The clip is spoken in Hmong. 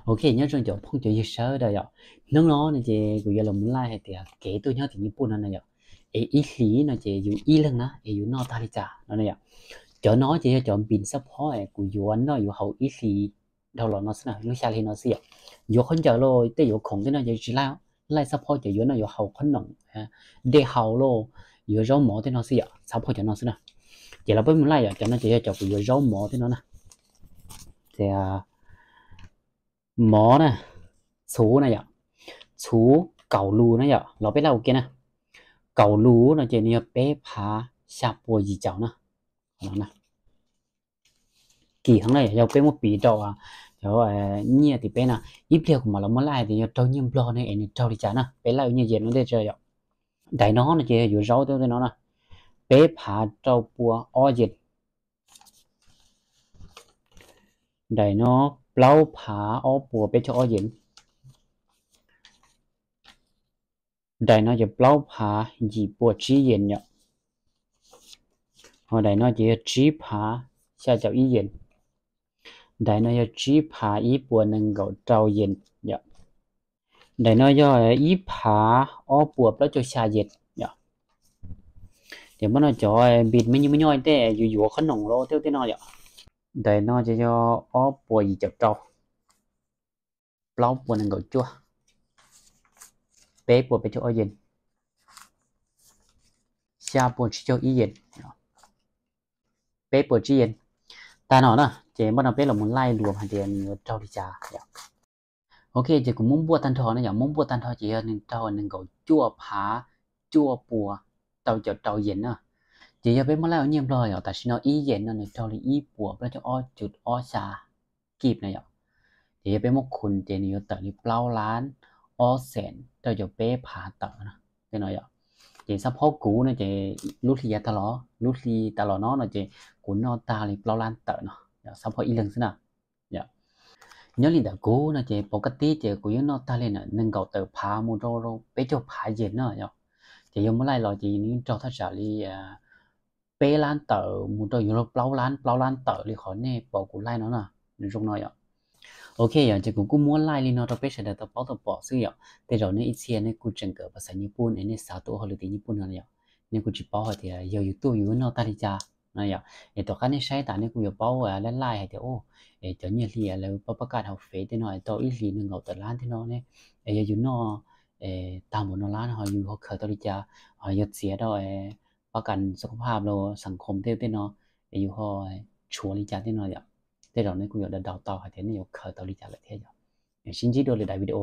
Ok, nyob zoo cov phooj cov ywg sawv daws yom. Hnub no no ces kuv yuav los mus laij hais tias kev tuaj nyob tim Nyij Pooj no na yom, es ib hlis no ces yus ib leeg na es yus noj tag li cas no na yom. Cov no ces yog cov npis xab phob kuv yuav noj yuav haus ib hlis dhau los no xwb na, lub xya hli no xwb yom. Yuav qhob ncaws los tej yuav khoom tej no ces tsis laij, laij xab phob cov yuav noj yuav haus, qhob noom, dej haus los yuav zaub mov tej no xwb yom, xab phob cov no xwb na. Ces los peb mus laij yom, cov no ces yog cov kuv yuav zaub mov tej no na. Ces mov na, txhuv na yom, txhuv kaum lus na yom, los peb laij ua ke na. Kaum lus no ces nws yog peb phav xya pua yim caum na. Kim heev na yom, yog peb muab piv rau cov nyiaj tim peb na, ib pliag kuv mam los muab laij hais tias yog raug nyiaj Nplog ne es nws raug li cas na, peb laij ua nyiaj Yes ua ntej tso yom. Daim no no ces yuav zaub tej no na, peb phav rau pua ob Yes. Daim no plaub phav ob puas peb caug ob Yes. Daim no ces plaub phav yim pua tsib Yes yom. Ho daim no ces yog tsib phav xya caum ib Yes. Daim no yog tsib phav ib puas nees nkaum rau Yes yom. Daim no yog ib phav ob puas plaub caug xya Yes yom. Ces muab no cov npis me nyuj me nyuj tej yus yuav qhob noom los tej tej no yom. Daim no ces yog ob puas yim caum rau, plaub puas nees nkaum cuaj, peb puas peb caug ob Yes, xya puas tsib caug ib Yes, peb puas tsib Yes. Tag no na ces muab no peb los mus laij luam hais tias nws yuav raug li cas yom. Ok, ces kuv muab npuaj tag nrho na yom, muab npuaj tag nrho ces yog nws raug nees nkaum cuaj phav cuaj puas rau caum rau Yes na. Ces yog peb muab laij ua nyiaj Nplog yom, tam sim no ib Yes no nws raug li ib puas plaub caug ob cum ob xya kib na yom. Ces yog peb muab khun ces nws yuav tawm li plaub lab ob xees rau caum peb phav tawm na, tej no yom. Ces xab phob kuv no ces lub hli yav tag los, lub hli tas los no no ces kuv noj tag li plaub lab tawm no, xab phob ib leeg xwb na. Nyob li ntawm kuv no ces pov kaj tib ces kuv yuav noj tag li na nees nkaum tawm phav mus rau peb caug phav Yes na yom. Ces yog muab laij los ces nws yeej raug thaj tsam li peb lab tawm mus rau yuav luag plaub lab, plaub lab tawm li qhov nej pom kuv laij no na, nws zoo no yom. Ok yom, ces kuv kuj muab laij li no rau peb sawv daws tau paub tau pom xwb yom. Tej zaum nej ib txhia nej kuj tseem kawm pas xav Nyij Pooj es nej xav tuaj ua hauj lwm tim Nyij Pooj no yom, nej kuj tsis paub hais tias yog yus tuaj yus yuav noj tag li cas no yom. Es tom qab nej saib tas nej kuj yuav paub laij laij hais tias, es cov nyiaj hli lawv pab pab kaj hauv fev tej no tau ib hlis nees nkaum tawm lab tej no ne, es yog yus noj tag npaum no lab ho yus ho khaws tau li cas, ho yog txiav rau pab kaj xu kha phaj los xas khom tej tej no, es yus ho tshuav li cas tej no yom. Tej zaum nej kuj yuav daus daus tau hais tias nej yuav khaws tau li cas lawm thiab yom. Sib ntsib dua lwm daim video.